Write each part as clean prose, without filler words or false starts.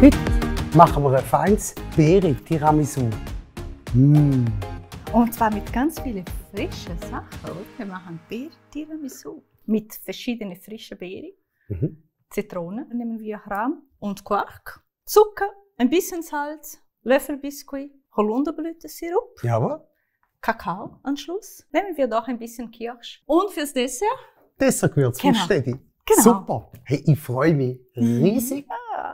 Heute machen wir ein feines Beere-Tiramisu. Und zwar mit ganz vielen frischen Sachen. Wir machen Beere-Tiramisu mit verschiedenen frischen Beeren. Zitrone nehmen wir Rahm und Quark, Zucker, ein bisschen Salz, Löffelbiskuit, Holunderblütensirup, Jawohl. Kakao am Schluss. Nehmen wir doch ein bisschen Kirsch. Und fürs Dessert? Dessertgewürz von Stedi. Genau. Super. Hey, ich freue mich riesig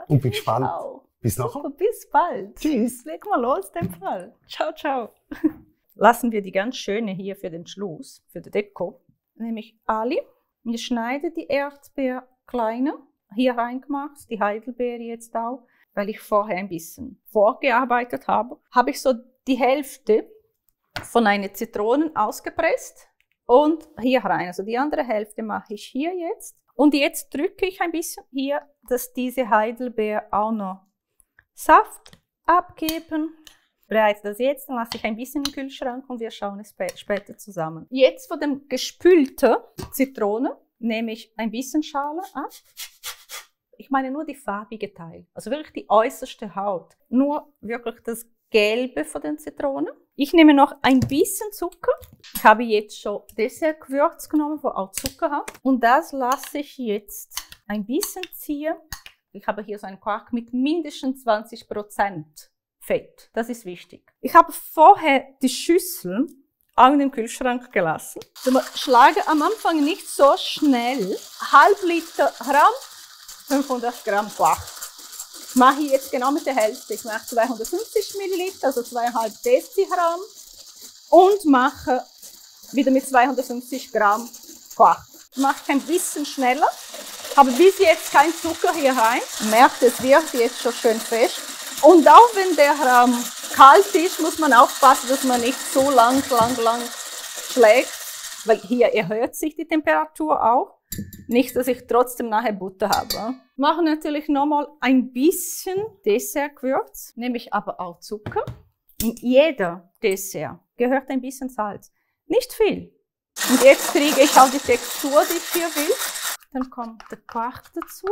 und bin gespannt. Auch. Bis nachher. Super, bis bald. Tschüss. Leg mal los, den Fall. Ciao, ciao. Lassen wir die ganz schöne hier für den Schluss, für die Deko. Nehme ich alle. Wir schneiden die Erdbeer kleiner. Hier reingemacht, die Heidelbeere jetzt auch, weil ich vorher ein bisschen vorgearbeitet habe. Habe ich so die Hälfte von einer Zitrone ausgepresst und hier rein. Also die andere Hälfte mache ich hier jetzt. Und jetzt drücke ich ein bisschen hier, dass diese Heidelbeer auch noch Saft abgeben. Bereite das jetzt, dann lasse ich ein bisschen im Kühlschrank und wir schauen es später zusammen. Jetzt von dem gespülten Zitrone nehme ich ein bisschen Schale ab. Ich meine nur die farbige Teil, also wirklich die äußerste Haut. Nur wirklich das Gelbe von den Zitronen. Ich nehme noch ein bisschen Zucker. Ich habe jetzt schon Dessertgewürz genommen, wo auch Zucker hat. Und das lasse ich jetzt ein bisschen ziehen. Ich habe hier so einen Quark mit mindestens 20% Fett. Das ist wichtig. Ich habe vorher die Schüssel auch in den Kühlschrank gelassen. Also schlage am Anfang nicht so schnell. Halb Liter Rahm, 500 Gramm Quark. Mache ich jetzt genau mit der Hälfte. Ich mache 250 Milliliter, also 2,5 Dezigramm. Und mache wieder mit 250 Gramm Quark. Mache ich ein bisschen schneller. Habe bis jetzt kein Zucker hier rein. Merkt, es wird jetzt schon schön fest. Und auch wenn der kalt ist, muss man aufpassen, dass man nicht so lang schlägt. Weil hier erhöht sich die Temperatur auch. Nicht, dass ich trotzdem nachher Butter habe. Mache natürlich nochmal ein bisschen Dessertgewürz. Nehme ich aber auch Zucker. In jeder Dessert gehört ein bisschen Salz. Nicht viel. Und jetzt kriege ich auch die Textur, die ich hier will. Dann kommt der Quark dazu.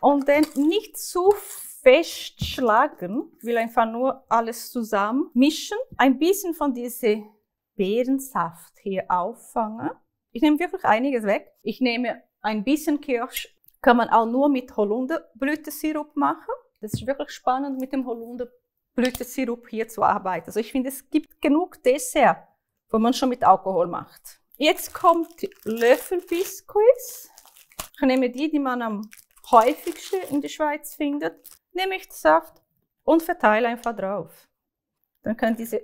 Und dann nicht zu fest schlagen. Ich will einfach nur alles zusammen mischen. Ein bisschen von diesem Beerensaft hier auffangen. Ich nehme wirklich einiges weg. Ich nehme ein bisschen Kirsch. Kann man auch nur mit Holunderblütensirup machen. Das ist wirklich spannend, mit dem Holunderblütensirup hier zu arbeiten. Also ich finde, es gibt genug Dessert, wo man schon mit Alkohol macht. Jetzt kommt die Löffelbiskuits. Ich nehme die man am häufigsten in der Schweiz findet. Nehme ich den Saft und verteile einfach drauf. Dann kann diese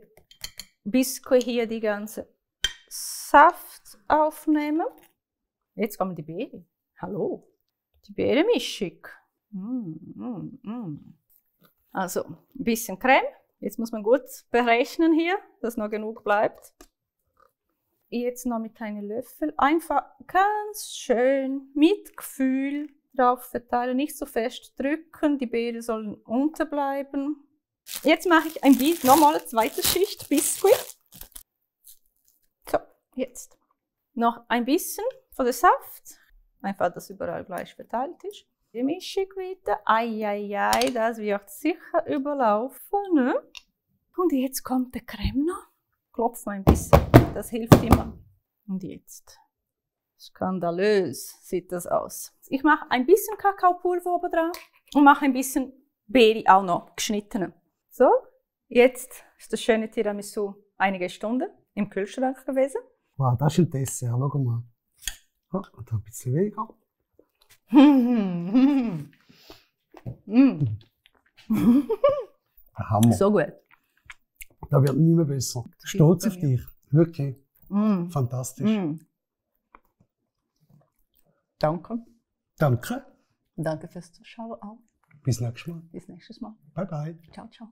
Biskuit hier die ganze Saft aufnehmen. Jetzt kommen die Beeren. Hallo. Die Beerenmischung. Also ein bisschen Creme. Jetzt muss man gut berechnen hier, dass noch genug bleibt. Jetzt noch mit einem Löffel einfach ganz schön mit Gefühl drauf verteilen. Nicht so fest drücken, die Beeren sollen unterbleiben. Jetzt mache ich ein bisschen, nochmal eine zweite Schicht Biskuit. So, jetzt. Noch ein bisschen von dem Saft. Einfach, dass überall gleich verteilt ist. Die Mischung wieder. Eieiei, das wird sicher überlaufen. Ne? Und jetzt kommt der Creme noch. Klopfen ein bisschen. Das hilft immer. Und jetzt. Skandalös sieht das aus. Ich mache ein bisschen Kakaopulver oben drauf und mache ein bisschen Beere auch noch geschnittene. So, jetzt ist das schöne Tiramisu einige Stunden im Kühlschrank gewesen. Wow, das ist ein Dessert, schau mal. Oh, und ein bisschen weniger. Der Hammer. So gut. Das wird nicht mehr besser. Stolz auf dich. Wirklich. Fantastisch. Danke. Danke. Danke fürs Zuschauen auch. Bis nächstes Mal. Bis nächstes Mal. Bye bye. Ciao, ciao.